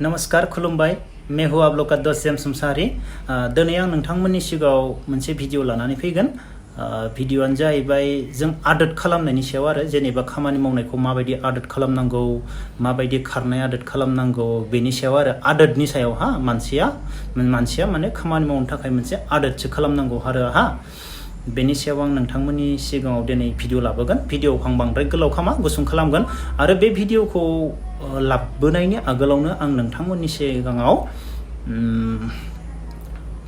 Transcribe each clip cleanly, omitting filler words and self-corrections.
नमस्कार खुलुमबाय मैं हूँ आप लोग का दोस्त जेम्स मुसाहारी दिनै आं नोंथांमोननि सिगाङाव मोनसे भिडिअ लानानै फैगोन भिडिअआनो जाहैबाय जों आदत खालामनायनि सायाव आरो जेनेबा खामानि मावनायखौ माबायदि आदत खालामनांगौ माबायदि खारनाय आदत खालामनांगौ बेनि सायाव आरो आदतनि सायाव हा मानसिया माने खामानि मावनो थाखाय मोनसे आदतसो खालामनांगौ आरो हा बेनि सायाव आं नोंथांमोननि सिगाङाव दिनै भिडिअ लाबोगोन भिडिअखौ आं बांद्राय गोलाव खालामा गुसुं खालामगोन आरो बे भिडिअखौ लाबोनायनि आगोलावनो आं नोंथांमोननि सिगाङाव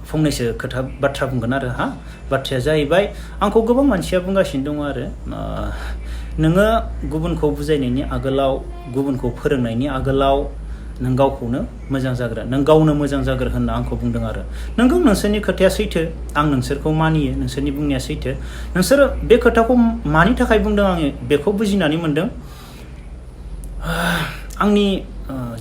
फंनैसो बाथ्रा बुंगोन आरो हा बाथ्राया जाहैबाय आंखौ गोबां मानसिया बुंगासिनो दङ आरो नोङो गुबुनखौ बुजायनायनि आगोलाव गुबुनखौ फोरोंनायनि आगोलाव नों गावखौनो मोजां जाग्रो नों गावनो मोजां जाग्रो होनना आंखौ बुंदों आरो नोंगौ नोंसोरनि खोथाया सैथो आं नोंसोरखौ मानियो नोंसोरनि बुंनाया सैथो नोंसोर बे खोथाखौ मानि थाखाय बुंदों आं बेखौ बुजिनानै मोनदों आंनि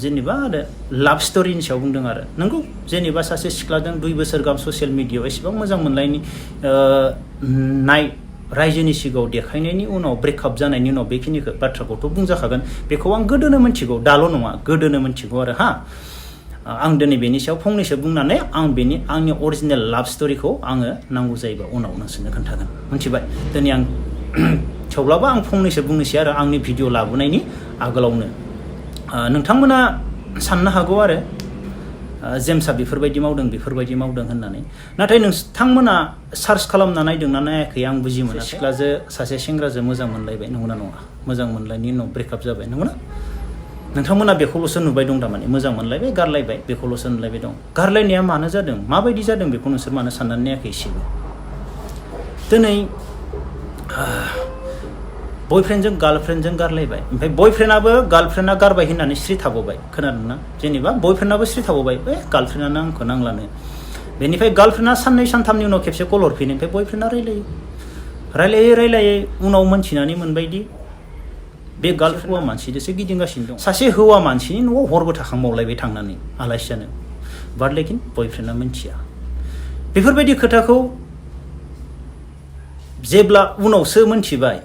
जेनेबा आरो लाभ स्ट'रिनि सायाव बुंदों आरो नंगौ जेनेबा सासे सिख्लाजों 2 बोसोर गाहाम ससियेल मिडियायाव एसेबां मोजां मोनलायनि रायजोनि सिगाङाव देखायनायनि उनाव ब्रेकआप जानायनि उनाव बेखिनिखौ बाथ्राखौथ' बुंजाखागोन बेखौ आं गोदोनो मिथिगौ दाल' नङा गोदोनो मिथिगौ आरो हा आं दिनै बेनि सायाव फंनैसो बुंनानै आंनि अरिजिनेल लाभ स्ट'रिखौ आङो नांगौ जायोबा उनाव नोंसोरनो खोन्थागोन मिथिबाय दिनै आं थेवब्लाबो आं फंनैसो बुंनोसै आरो आंनि भिडिअ लाबोनायनि आगोलावनो नोंथांमोना साननो हागौ आरो जेम्सआ बेफोरबायदि मावदों होननानै नाथाय नोंथांमोना सार्च खालामना नायदोंना नायाखै आं बुजि मोना सिख्लाजों सासे सेंग्राजों मोजां मोनलायबाय नंगौना नङा मोजां मोनलायनि उनाव ब्रेकआप जाबाय नंगौना नोंथांमोना बेखौल'सो नुबाय दं थारमाने मोजां मोनलायबाय गारलायबाय बेखौल'सो नुलायबाय दं गारलायनाया मानो जादों माबायदि जादों बेखौ नोंसोर मानो साननानै नायाखै एसेबो दिनै बयफ्रेन्डजों गार्लफ्रेन्डजों गारलायबाय ओमफ्राय बयफ्रेन्डआबो गार्लफ्रेन्डआ गारबाय होननानै स्रि थाबावबाय खोनादोंना जेनेबा बयफ्रेन्डआबो स्रि थाबावबाय गार्लफ्रेन्डआनो आंखौ नांलानो बेनिफ्राय गार्लफ्रेन्डआ साननै सानथामनि उनाव खेबसे कल हरफिनो ओमफ्राय बयफ्रेन्डआ रायलायै उनाव मोनथिनानै मोनबायदि बे गार्लफ्रेन्ड हौवा मानसिजोंसो गिदिंगासिनो दं सासे हौवा मानसिनि न'आव हरबो थाखांबावलायबाय थांनानै आलासि जानो बाट लेकिन बयफ्रेन्डआ मिथिया बेफोरबायदि खोथाखौ जेब्ला उनावसो मोनथिबाय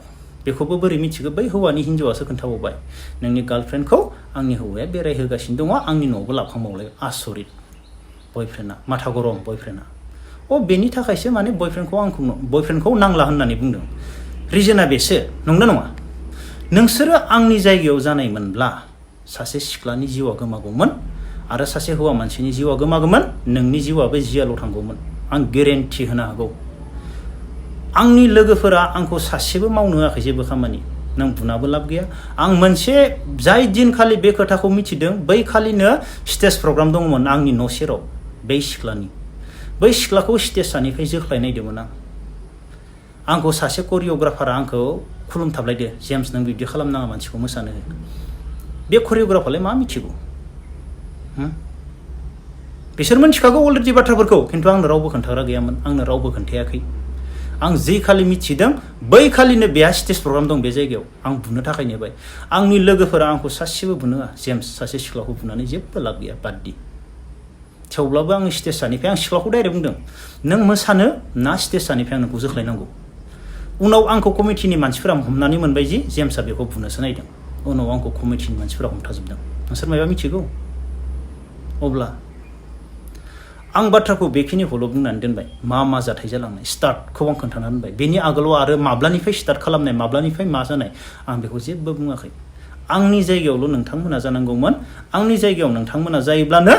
बेखौबो बोरै मिथिगौ बै हौवानि हिन्जावासो खोन्थाबावबाय नोंनि गार्लफ्रेन्डखौ आंनि हौवाया बेरायहोगासिनो दङ आंनि न'आवबो लाबोखांबावलाय आसरित बयफ्रेन्डआ माथा गरम बयफ्रेन्डआ बेनि थाखायसो माने बयफ्रेन्डखौ नांला होननानै बुंदों रिजोना बेसो नंगौना नङा नोंसोरो आंनि जायगायाव जानायमोनब्ला सासे सिख्लानि जिउआ गोमागौमोन आरो सासे हौवा मानसिनि जिउआ गोमागौमोन नोंनि जिउआबो जियाल' थांगौमोन आं गेरेन्टि होनो हागौ आंनि लोगोफोरा आंखौ सासेबो मावनो होआखै जेबो खामानि नों बुनाबो लाब गैया आं मोनसे जाय दिनखालि बे खोथाखौ मिथिदों बै खालिनो स्टेज प्रग्राम दङमोन आंनि न' सेराव बै सिख्लाखौ स्टेज सानिफ्राय जोख्लाय नायदोंमोन आंखौ सासे करिय'ग्राफारा आंखौ खुलुमथाबलायदो जेम्स नों बिब्दि खालामनाङा मानसिखौ मोसानो हो बे करिय'ग्राफालाय मा मिथिगौ बिसोर मिथिखागौ अलरेडि बाथ्राफोरखौ खिन्थु आंनो रावबो खोन्थाग्रा गैयामोन आंनो रावबो खोन्थायाखै आं जै खालि मिथिदों बै खालिनो बेहा स्टेज प्रग्राम दं बे जायगायाव आं बुनो थाखाय नेबाय आंनि लोगोफोरा आंखौ सासेबो बुनो होआ जेम्स सासे सिख्लाखौ बुनानै जेबो लाब गैया बाददि थेवब्लाबो आं स्टेज सानिफ्राय आं सिख्लाखौ डाइरेक्ट बुंदों नों मोसानो ना स्टेज सानिफ्राय आं नोंखौ जोख्लायनांगौ उनाव आंखौ कमिटिनि मानसिफोरा हमनानै मोनबाय जि जेम्सआ बेखौ बुनोसो नायदों उनाव आंखौ कमिटिनि मानसिफोरा हमथाजोबदों नोंसोर माबा मिथिगौ अब्ला आं बाथ्राखौ बेखिनिखौल' बुंनानै दोनबाय मा जाथाय जालांनाय स्टार्टखौ आं खोन्थाना दोनबाय बेनि आगोलाव आरो माब्लानिफ्राय स्टार्ट खालामनाय माब्लानिफ्राय मा जानाय आं बेखौ जेबो बुङाखै आंनि जायगायावल' नोंथांमोना जानांगौमोन आंनि जायगायाव नोंथांमोना जायोब्लानो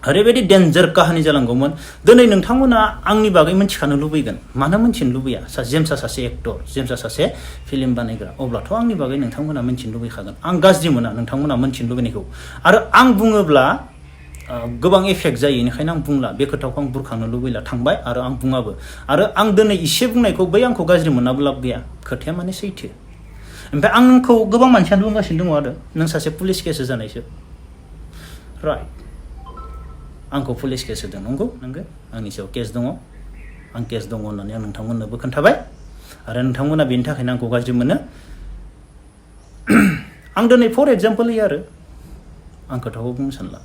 ओरैबायदि डेन्जार काहानि जालांगौमोन दिनै नोंथांमोना आंनि बागै मिथिखानो लुबैगोन मानो मिथिनो लुबैया जेम्सआ सासे एक्टर जेम्सआ सासे फिल्म बानायग्रा अब्लाथ' आंनि बागै नोंथांमोना मिथिनो लुबैखागोन आं गाज्रि मोना नोंथांमोना मिथिनो लुबैनायखौ आरो आं बुङोब्ला गोबां एफेक्ट जायो बेनिखायनो आं बुंला बे खोथाखौ आं बुरखांनो लुबैला थांबाय आरो आं बुङाबो आरो आं दिनै एसे बुंनायखौ बै आंखौ गाज्रि मोनाबो लाब गैया खोथाया माने सैथो ओमफ्राय आंखौ गोबां मानसियानो बुंगासिनो दङ आरो नों सासे पुलिस केस जानायसो राइट आंखौ पुलिस केस होदों नंगौ आंनि सायाव केस दङ आं केस दङ होननानै आं नोंथांमोननोबो खोन्थाबाय आरो नोंथांमोना बेनि थाखायनो आंखौ गाज्रि मोनो आं दिनै फर एग्जाम्पल होयो आरो आं खोथाखौ बुंनो सानला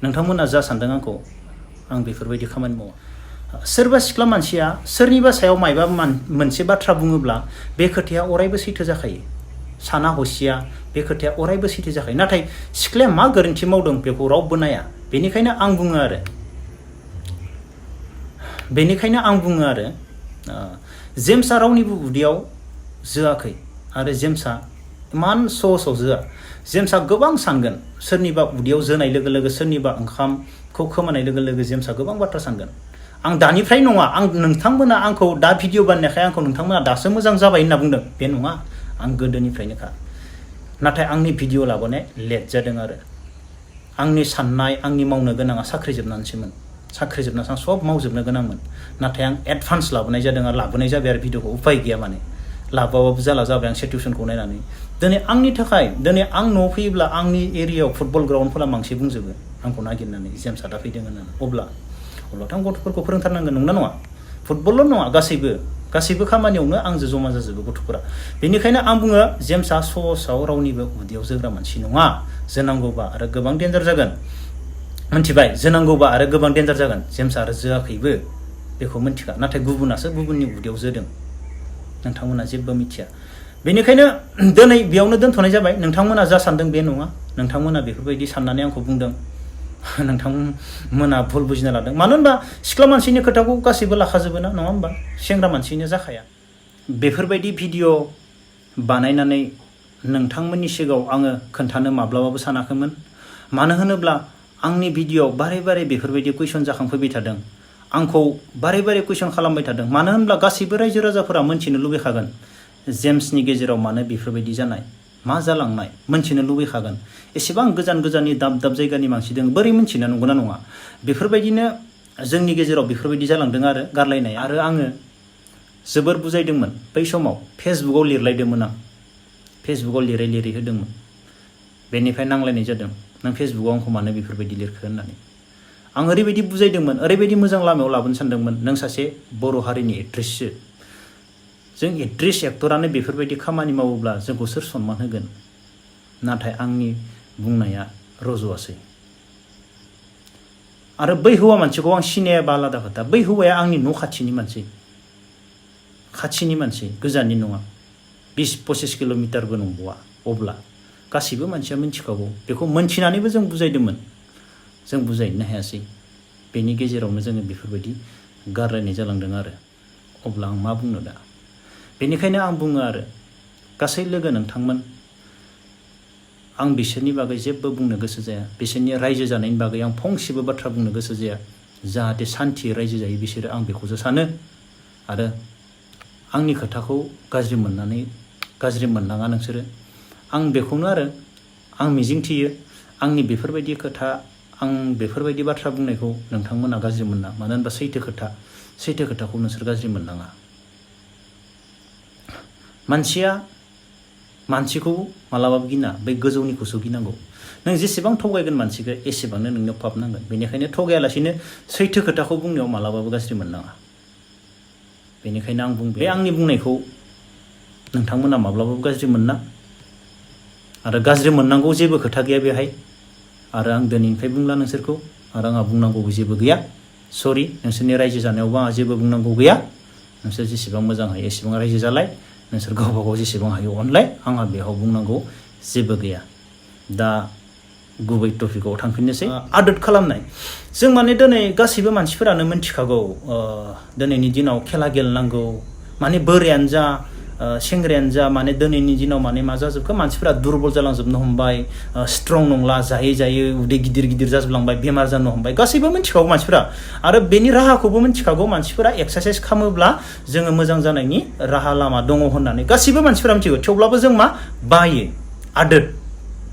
नोंथांमोना जा सानदों आंखौ आं बेफोरबायदि खामानि मावा सोरबा सिख्ला मानसिया सोरनिबा सायाव मायबा मोनसे बाथ्रा बुङोब्ला बे खोथाया अरायबो सैथो जाखायो साना हसिया बे खोथाया अरायबो सैथो जाखायो नाथाय सिख्लाया मा गोरोन्थि मावदों बेखौ रावबो नाया बेनिखायनो आं बुङो आरो जेम्सआ रावनिबो उदैयाव जोआखै आरो जेम्सआ इमान सहसाव जोआ जेम्सआ गोबां सानगोन सोरनिबा उदैयाव जोनाय लोगो लोगो सोरनिबा ओंखामखौ खोमानाय लोगो लोगो जेम्सआ गोबां बाथ्रा सानगोन आं दानिफ्राय नङा आं नोंथांमोना आंखौ दा भिडिअ बानायनायखाय आंखौ नोंथांमोना दासो मोजां जाबाय होनना बुंदों बे नङा आं गोदोनिफ्रायनोखा नाथाय आंनि भिडिअ लाबोनाय लेट जादों आरो आंनि साननाय आंनि मावनो गोनाङा साख्रि जोबनानैसोमोन साख्रि जोबनासो आं सब मावजोबनो गोनांमोन नाथाय आं एडभान्स लाबोनाय जादों आरो लाबोनाय जाबाय आरो भिडिअखौ उपाय गैया माने लाबाबाबो जाला जाबाय आं सिटुएसनखौ नायनानै दिनै आंनि थाखाय दिनै आं न'आव फैयोब्ला आंनि एरियायाव फुटबल ग्राउन्डफोरा मांसे बुंजोबो आंखौ नागिरनानै जेम्सआ दा फैदों होननानै अब्लाथ' आं गथ'फोरखौ फोरोंथारनांगोन नंगौना नङा फुटबलल' नङा गासैबो खामानियावनो आंजों जमा जाजोबो गथ'फोरा बेनिखायनो आं बुङो जेम्सआ सहसाव रावनिबो उदैयाव जोग्रा मानसि नङा जोनांगौबा आरो गोबां डेन्जार जागोन मिथिबाय जोनांगौबा आरो गोबां डेन्जार जागोन जेम्सआ आरो जोआखैबो बेखौ मिथिखा नाथाय गुबुनासो गुबुननि उदैयाव जोदों नोंथांमोना जेबो मिथिया बेनिखायनो दिनै बेयावनो दोनथ'नाय जाबाय नोंथांमोना जा सानदों बे नङा नोंथांमोना बेफोरबायदि साननानै आंखौ बुंदों नोंथांमोना भुल बुजिना लादों मानो होनबा सिख्ला मानसिनि खोथाखौ गासैबो लाखाजोबो ना नङा होमबा सेंग्रा मानसिनो जाखाया बेफोरबायदि भिडिअ बानायनानै नोंथांमोननि सिगाङाव आङो खोन्थानो माब्लाबाबो सानाखैमोन मानो होनोब्ला आंनि भिडिअआव बारे बारे बेफोरबायदि कुइसन जाखांफैबाय थादों आंखौ बारे बारे कुइसन खालामबाय थादों मानो होनब्ला गासैबो रायजो राजाफोरा मोनथिनो लुबैखागोन जेम्सनि गेजेराव मानो बेफोरबायदि जानाय मा जालांनाय मोनथिनो लुबैखागोन एसेबां गोजान गोजाननि दाब दाब जायगानि मानसि दङ बोरै मोनथिनो नंगौना नङा बेफोरबायदिनो जोंनि गेजेराव बेफोरबायदि जालांदों आरो गारलायनाय आरो आङो जोबोर बुजायदोंमोन बै समाव फेसबुकआव लिरलायदोंमोन आं फेसबुकआव लिरै होदोंमोन बेनिफ्राय नांलायनाय जादों नों फेसबुकआव आंखौ मानो बेफोरबायदि लिरखो होननानै आं ओरैबायदि बुजायदोंमोन ओरैबायदि मोजां लामायाव लाबोनो सानदोंमोन नों सासे बर' हारिनि एक्ट्रेससो जों एक्ट्रेस एक्टरानो बेफोरबायदि खामानि मावोब्ला जोंखौ सोर सनमान होगोन नाथाय आंनि बुंनाया रज'आसै आरो बै हौवा मानसिखौ आं सिनायाबा आलादा खोथा बै हौवाया आंनि न' खाथिनि मानसि गोजाननि नङा 20-25 किल'मिटारबो नंबावा अब्ला गासैबो मानसिया मिथिखागौ बेखौ मोनथिनानैबो जों बुजायदोंमोन जों बुजायनो हायासै बेनि गेजेरावनो जोङो बेफोरबायदि गारलायनाय जालांदों आरो अब्ला आं मा बुंनो दा बेनिखायनो आं बुङो आरो गासै लोगो नोंथांमोन आं बिसोरनि बागै जेबो बुंनो गोसो जाया बिसोरनि रायजो जानायनि बागै आं फंसेबो बाथ्रा बुंनो गोसो जाया जाहाथे सान्थि रायजो जायो बिसोरो आं बेखौसो सानो आरो आंनि खोथाखौ गाज्रि मोननाङा नोंसोरो आं बेखौनो आरो आं मिजिंथियो आंनि बेफोरबायदि बाथ्रा बुंनायखौ नोंथांमोना गाज्रि मोना मानो होनबा सैथो खोथाखौ नोंसोर गाज्रि मोननाङा मानसिखौ मालाबाबो गिना बै गोजौनिखौसो गिनांगौ नों जेसेबां थगायगोन मानसिखौ एसेबांनो नोंनियाव पाप नांगोन बेनिखायनो थगायालासिनो सैथो खोथाखौ बुंनायाव मालाबाबो गाज्रि मोननाङा बेनिखायनो आं बे आंनि बुंनायखौ नोंथांमोना माब्लाबाबो गाज्रि मोनना आरो गाज्रि मोननांगौ जेबो खोथा गैया बेहाय आरो आं दिनैनिफ्राय बुंला नोंसोरखौ आरो आंहा बुंनांगौबो जेबो गैया सरि नोंसोरनि रायजो जानायावबो आंहा जेबो बुंनांगौ गैया नोंसोर जेसेबां मोजां हायो एसेबां रायजो जालाय नोंसोर गावबा गाव जेसेबां हायो अनलाय आंहा बेयाव बुंनांगौ जेबो गैया दा गुबै टपिकआव थांफिननोसै आदोद खालामनाय जों माने दिनै गासैबो मानसिफोरानो मिथिखागौ दिनैनि दिनाव खेला गेलेनांगौ माने बोरायानो जा सेंग्रायानो जा माने दिनैनि दिनाव माने मा जाजोबखो मानसिफोरा दुरबल जालांजोबनो हमबाय स्ट्रं नंला जायै उदै गिदिर जाजोबलांबाय बेमार जानो हमबाय गासैबो मिथिखागौ मानसिफोरा आरो बेनि राहाखौबो मिथिखागौ मानसिफोरा एक्सारसाइज खालामोब्ला जोङो मोजां जानायनि राहा लामा दङ होननानै गासैबो मानसिफोरा मिथिगौ थेवब्लाबो जों मा बायो आदोद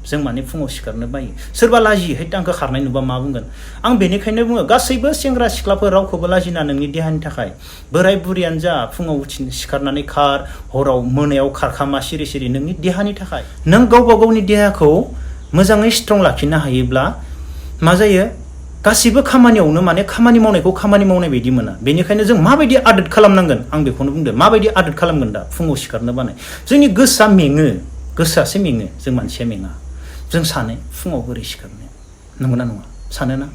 जों माने फुङाव सिखारनो बायो सोरबा लाजियो है आंखौ खारनाय नुबा मा बुंगोन आं बेनिखायनो बुङो गासैबो सेंग्रा सिख्लाफोर रावखौबो लाजिना नोंनि देहानि थाखाय बोराय बुरियानो जा फुङाव सिखारनानै खार हराव मोनायाव खारखामा सिरि नोंनि देहानि थाखाय नों गावबा गावनि देहाखौ मोजाङै स्ट्रं लाखिनो हायोब्ला मा जायो गासैबो खामानियावनो माने खामानि मावनायखौ खामानि मावनाय बायदि मोना बेनिखायनो जों माबायदि आदोद खालामनांगोन आं बेखौनो बुंदों माबायदि आदोद खालामगोन दा फुङाव सिखारनो बानाय जोंनि गोसोआसो मेङो जों मानसिया मेङा जों सानो फुङाव बोरै सिखारनो नंगौना नङा सानोना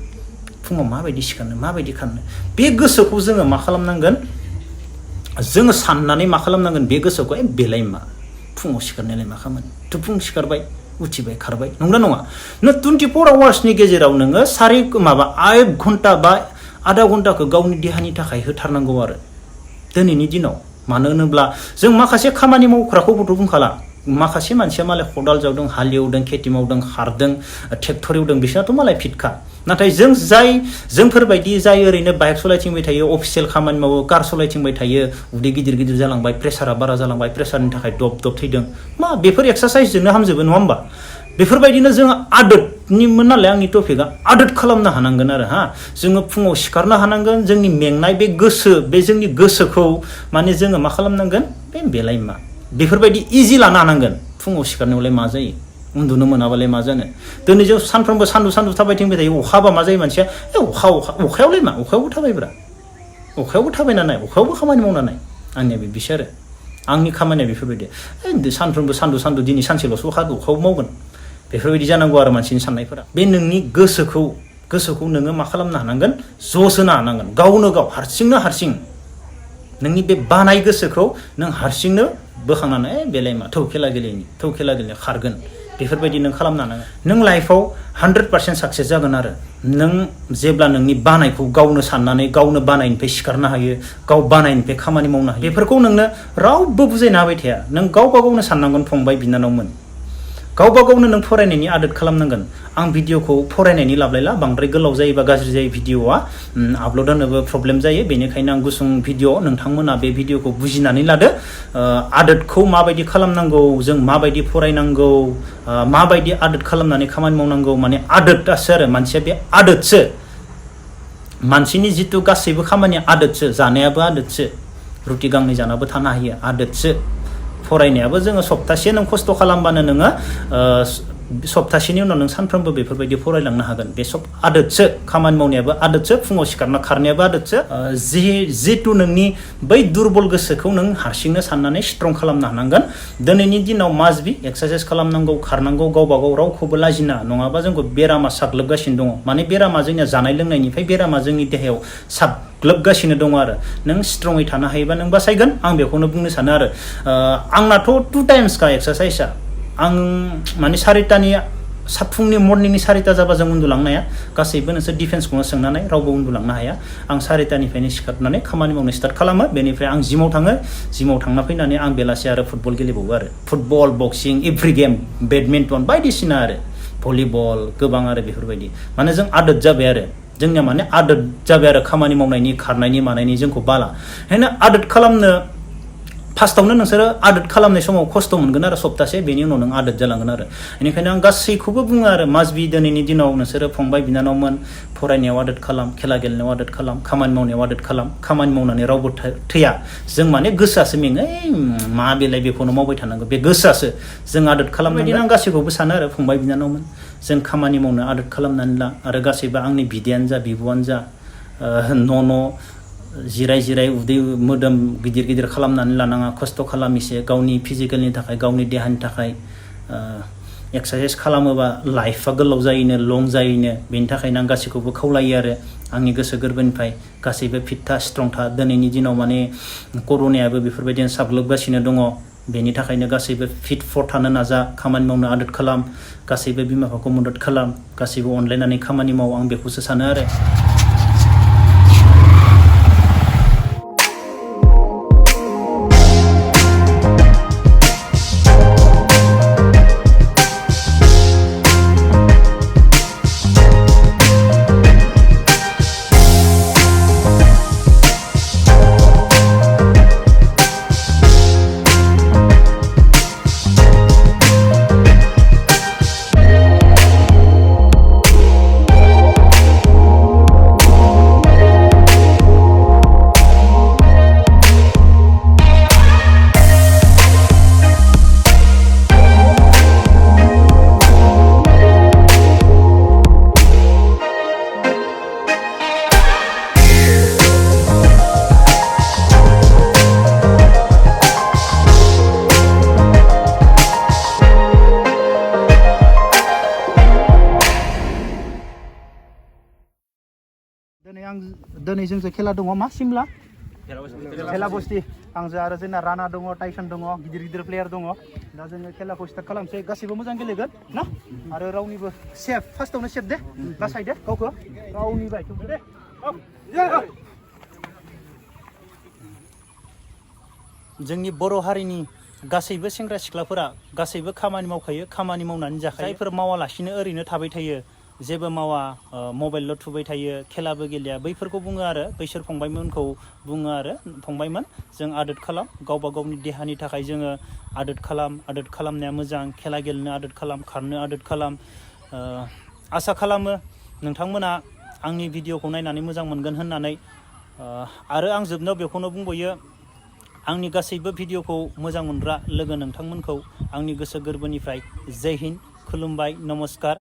फुङाव माबायदि सिखारनो माबायदि खारनो बे गोसोखौ जोङो मा खालामनांगोन जोङो साननानै मा खालामनांगोन बे गोसोखौ बेलाय मा फुङाव सिखारनायालाय मा खामानि फुं सिखारबाय उथिबाय खारबाय नंगौना नङा नों 24 आवार्सनि गेजेराव नोङो 1 घन्टा बा आधा घन्टाखौ गावनि देहानि थाखाय होथारनांगौ आरो दिनैनि दिनाव मानो होनोब्ला जों माखासे खामानि मावग्राखौबोथ' बुंखाला माखासे मानसिया मालाय खदाल जावदों हालेवदों खेथि मावदों खारदों ट्रेक्टर एवदों बिसोरनाथ' मालाय फिटखा नाथाय जोंफोरबायदि जाय ओरैनो बाइक सलायथिंबाय थायो अफिसियेल खामानि मावो कार सलायथिंबाय थायो उदै गिदिर गिदिर जालांबाय प्रेसारा बारा जालांबाय प्रेसारनि थाखाय दब दब थैदों मा बेफोर एक्सारसाइसजोंनो हामजोबो नङा होमबा बेफोरबायदिनो जोङो आदतनिमोन नालाय आंनि टपिकआ आदत खालामनो हानांगोन आरो जोङो फुङाव सिखारनो हानांगोन जोंनि मेंनाय बे जोंनि गोसोखौ माने जोङो मा खालामनांगोन बेलाय मा बेफोरबायदि इजि लानो हानांगोन फुङाव सिखारनायावलाय मा जायो उन्दुनो मोनाबालाय मा जानो दिनै जों सानफ्रोमबो सान्दुं थाबायथिंबाय थायो अखाबा मा जायो मानसिया अखायावलाय मा अखायावबो थाबायब्रा अखायावबो थाबायना नाय अखायावबो खामानि मावना नाय आंनिया बिदिसो आरो आंनि खामानिया बेफोरबायदि सानफ्रोमबो सान्दुं दिनै सानसेल'सो अखायाव मावगोन बेफोरबायदि जानांगौ आरो मानसिनि साननायफोरा बे नोंनि गोसोखौ नोङो मा खालामनो हानांगोन जस होनो हानांगोन गावनो गाव हारसिं नोंनि बे बानाय गोसोखौ नों हारसिंनो बोखांनानै बेलाय मा थौ खेला गेलेनो खारगोन बेफोरबायदि नों खालामनो हानांगोन नों लाइफआव 100% साक्सेस जागोन आरो नों जेब्ला नोंनि बानायखौ गावनो साननानै गावनो बानायनिफ्राय सिखारनो हायो गाव बानायनिफ्राय खामानि मावनो हायो बेफोरखौ नोंनो रावबो बुजायना होबाय थाया नों गावबा गावनो साननांगोन फंबाय बिनानावमोन गावबा गावनो नों फरायनायनि आदत खालामनांगोन आं भिडिअखौ फरायनायनि लाबलायला बांद्राय गोलाव जायोबा गाज्रि जायो भिडिअआ आपल'ड होनोबो प्रब्लेम जायो बेनिखायनो आं गुसुं भिडिअ नोंथांमोना बे भिडिअखौ बुजिनानै लादो आदतखौ माबायदि खालामनांगौ जों माबायदि फरायनांगौ माबायदि आदत खालामनानै खामानि मावनांगौ माने आदतआसो आरो मानसिया बे आदतसो मानसिनि जिथु गासैबो खामानिया आदतसो जानायाबो आदतसो रुटि गांनै जानाबो थानो हायो आदतसो फरायनायाबो जोङो सप्तासे नों खस्थ' खालामबानो नोङो सप्तासेनि उनाव नों सानफ्रोमबो बेफोरबायदि फरायलांनो हागोन बे सब आदतसो खामानि मावनायाबो आदतसो फुङाव सिखारना खारनायाबो आदतसो जिहेतु नोंनि बै दुरबल गोसोखौ नों हारसिंनो साननानै स्ट्रं खालामनो हानांगोन दिनैनि दिनाव मास्ट बि एक्सारसाइस खालामनांगौ खारनांगौ गावबा गाव रावखौबो लाजिना नङाबा जोंखौ बेरामा साग्लोबगासिनो दङ माने बेरामा जोंनिया जानाय लोंनायनिफ्राय बेरामा जोंनि देहायाव साग्लोबगासिनो दङ आरो नों स्ट्रङै थानो हायोबा नों बासायगोन आं बेखौनो बुंनो सानो आरो आंनाथ' 2 टाइम्सखा एक्सारसाइसआ आं माने फुंनि मर्निंनि 4टा जाबा जों उन्दुलांनो हाया गासैबो नोंसोर डिफेन्सखौनो सोंनानै रावबो उन्दुलांनो हाया आं 4टानिफ्रायनो सिखारनानै खामानि मावनो स्टार्ट खालामो बेनिफ्राय आं जिमाव थांना फैनानै आं बेलासि आरो फुटबल गेलेबावो आरो फुटबल बक्सिं एभ्रि गेम बेडमिन्टन बायदिसिना आरो भलिबल गोबां आरो बेफोरबायदि माने जों आदत जाबाय आरो जोंनिया माने आदत जाबाय आरो खामानि मावनायनि खारनायनि मानायनि जोंखौ बाला ओंखायनो आदत खालामनो फार्स्टआवनो नोंसोरो आदत खालामनाय समाव खस्थ' मोनगोन आरो सप्तासे बेनि उनाव नों आदत जालांगोन आरो बेनिखायनो आं गासैखौबो बुङो आरो मास्ट बि दिनैनि दिनाव नोंसोरो फंबाय बिनानावमोन फरायनायाव आदत खालाम खेला गेलेनायाव आदत खालाम खामानि मावनायाव आदत खालाम खामानि मावनानै रावबो थैया जों माने गोसोआसो मेङो मा बेलाय बेखौनो मावबाय थानांगौ बे गोसोआसो जों आदत खालामनायनि आं गासैखौबो सानो आरो फंबाय बिनानावमोन जों खामानि मावनो आदत खालामनानै ला आरो गासैबो आंनि बिदायानो जा बिब'आनो जा न' जिराय उदै मोदोम गिदिर खालामनानै लानाङा खस्थ' खालाम एसे गावनि फिजिकेलनि थाखाय गावनि देहानि थाखाय एक्सारसाइस खालामोबा लाइफआ गोलाव जायोनो लं जायोनो बेनि थाखायनो आं गासैखौबो खावलायो आरो आंनि गोसो गोरबोनिफ्राय गासैबो फिटथा स्ट्रंथा दिनैनि दिनाव माने कर'नायाबो बेफोरबायदिनो साग्लोबगासिनो दङ बेनि थाखायनो गासैबो फिट थानो नाजा खामानि मावनो आदत खालाम गासैबो बिमा बिफाखौ मदद खालाम गासैबो अनलायनानै खामानि माव आं बेखौसो सानो आरो दिनै जोंजों खेला दङ मा सिमला खेला बस्ति आंजों आरो जोंना राना दङ टाइसन दङ गिदिर गिदिर प्लेयार दङ दा जोङो खेलाखौ स्टार्ट खालामसै गासैबो मोजां गेलेगोन ना आरो रावनिबो सेफ फार्स्टआवनो सेफ दे बासाय दे गावखौ रावनिबो आथिंखौ दे जोंनि बर' हारिनि गासैबो सेंग्रा सिख्लाफोरा गासैबो खामानि मावखायो खामानि मावनानै जाखायो जायफोर मावालासिनो ओरैनो थाबाय थायो जेबो मावा मबाइलल' थुबाय थायो खेलाबो गेलेया बैफोरखौ बुङो आरो बैसोर फंबायमोनखौ बुङो आरो फंबायमोन जों आदोद खालाम गावबा गावनि देहानि थाखाय जोङो आदोद खालामनाया मोजां खेला गेलेनो आदोद खालाम खारनो आदोद खालाम आसा खालामो नोंथांमोना आंनि भिडिअखौ नायनानै मोजां मोनगोन होननानै आरो आं जोबनायाव बेखौनो बुंबायो आंनि गासैबो भिडिअखौ मोजां मोनग्रा लोगो नोंथांमोनखौ आंनि गोसो गोरबोनिफ्राय जय हिन्द खुलुमबाय नमस्कार